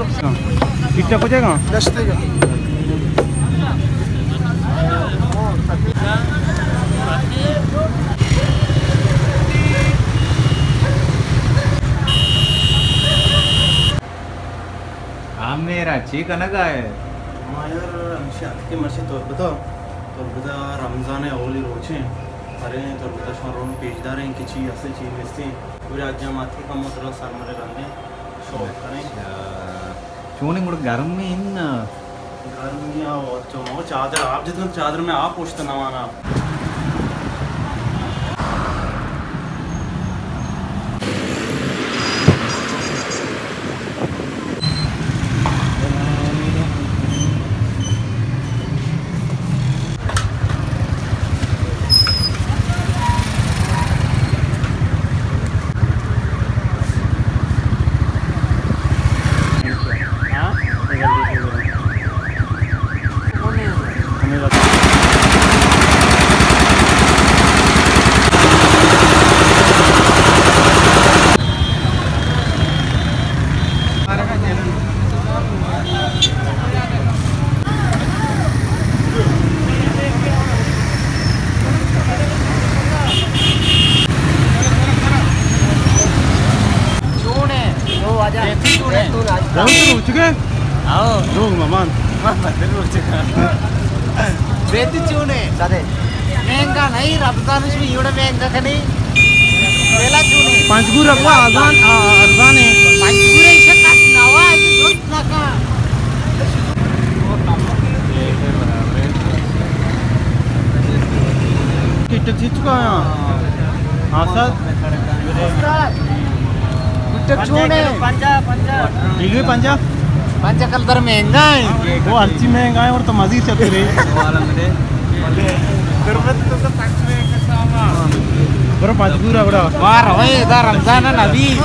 پیٹا کجا گا؟ دشتے گا۔ آ میرا چی کنگا ئے؟ ما یار ہمیشہ اتکیں مرچی تربتا، تربتا رمضان ءِ اولی روچیں، بریں تربتا شما رون پیش داریں کہ چی ہستیں چی نیستیں، پورے اجام اتکیں کم ترا سرمرے رندیں شوق کنیں۔ اچھا۔ چونیں گڑا گرمی انت نا؟ گرمی ءَ چو مگو چادر آپ جتن، چادر میں آپ پوشت نوانا۔ چون ئے؟ دو واجہ۔ بیتی چون ئے؟ دو تو روچ گئے؟ آؤ۔ دو ممان۔ ممان روچ گئے۔ بیتی چون ئے؟ سادے۔ مہنگا نہیں، رمضان شو یوڑا مہنگا کنی۔ پہلا چون ئے؟ پنچگور رکھوا ارزان، آ، ارزان ہے۔ پنچگور ایشا کس نوا، ایشا دوست نکا۔ ٹکٹ جیت چکا ہے۔ ہاں سر۔ ٹکٹ چون ئے؟ پنجاہ، پنجاہ۔ ریلوے پنجاہ؟ پنجاہ کل در مہنگا ہے۔ وہ ہرچی مہنگا ہے اور تو مزید چکر ہے۔ برو پنجگور ءَ گڑا۔ واہ، روئے ادا رمضان ءَ نبی۔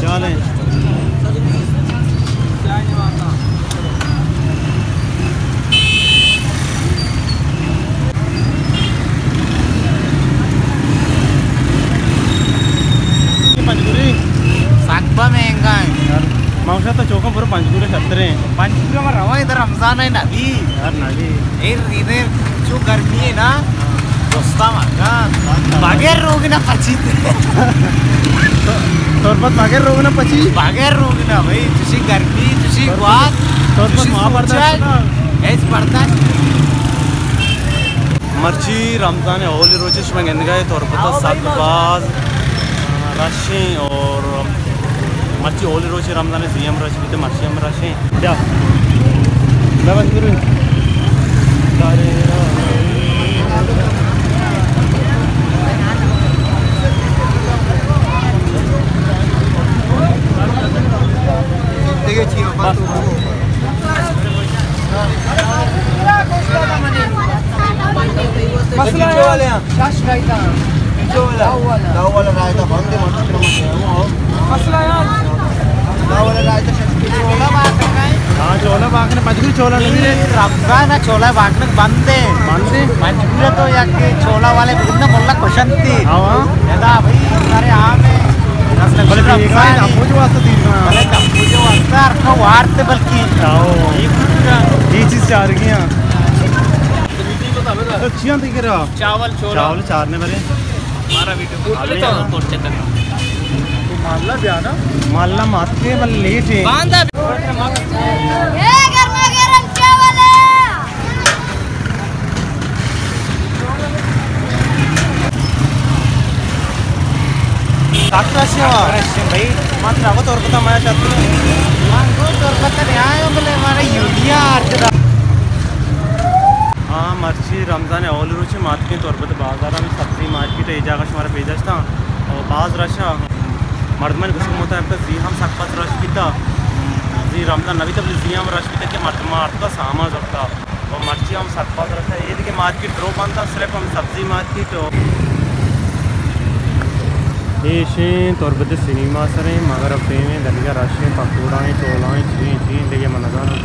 چالیں۔ پنجگوری۔ سک با مہنگا ہے۔ یار، ما گوشاں تو چوکاں برو پنجگور ءَ شتریں۔ پنجگور ءَ ما رواں، ادھر رمضان ہے نبی۔ یار نبی۔ ایر، ادھر چو گرمی ہے نا، دوستا مکان۔ بغیر روگ نہ پچی۔ تربت بغیر روگ نہ پچی؟ بغیر روگ نہ بھائی، چشی گرمی، چشی گوات، تربت چشی ما برداشت سوچگ، نہ۔ ہیچ برداشت۔ مرچی رمضان ءِ اولی روچ، شما گندگا ئے تربت ءَ سک باز رش ایں اور مرچی اولی روچ رمضان ءِ، زی ہم رش بیت، مرچی ہم رش ایں۔ بیا۔ بیا بس برو۔ دیگه چی؟ مسئلہ چو والے ہیں؟ شش رائتا۔ چو والا؟ دو والا۔ دو والا رائتا بند ہے، مطلب، مسئلہ یار۔ دو والا رائتا شش کلو۔ ہاں، چولا باکنے، پنجگور چولا نہیں ہے۔ رمضان ہے، چولا باکنے بند ہے۔ بند ہے؟ پنجگور تو یک چولا والے بگن ملا کشنتی۔ ہاں، ہاں۔ ادا بھائی، سارے عام ہے۔ بلے رمضان ہے۔ ابو جو واسطہ دیر نا۔ بلے ابو جو واسطہ ہر کا وارتے بلکی۔ آؤ۔ یہ کچھ کا؟ یہ چیز چار گیا۔ تو چیاں دیکھ رہا؟ چاول، چولا۔ چاول چارنے بھرے۔ ہمارا ویڈیو کو تو تو چیک کرنا۔ تو ماللہ بیا نا۔ ماللہ مات کے بل لیٹ ہے۔ باندھا۔ اے گرما گرم چاول ہے۔ ڈاکٹر آشیا۔ ڈاکٹر آشیا بھائی۔ ماترا کو تربت ءَ میا چاہتے ہیں۔ من کو تربت ءَ نہیں آیا، بلے ہمارا یوٹیا آرت۔ ہاں، مرچی رمضان ءِ اولی روچ، ما اتکیں تربت بازار ءَ، سبزی مارکیٹ ءَ، اے جاگہ شمارا پیش داشتاں۔ اور باز رش ءَ، مردمانی گوشگ مطابق زی ہم سک باز رش بیتا۔ زی رمضان نہ بیتا، بلے زی ہم رش بیتا کہ مردم آرتا سامان زرتا۔ اور مرچی ہم سک باز رش ءَ۔ اے دگہ مارکیٹ درو بند ءَ، صرف ہم سبزی مارکیٹ۔ ایشیں تربت سینما سریں، مغرب ٹیم ایں، دگہ رش ایں، پکوڑا ایں، چولا ایں، چی ایں، چی ایں، دگہ من نزاناں۔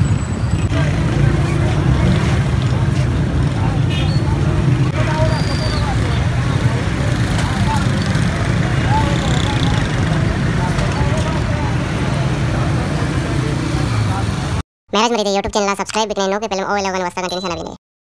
مہراج مرید یوٹیوب چینل ءَ سبسکرائب بکنے، نوکیں فلم او ویلاگانی واسطہ گھنٹی نشان ءَ بجنے۔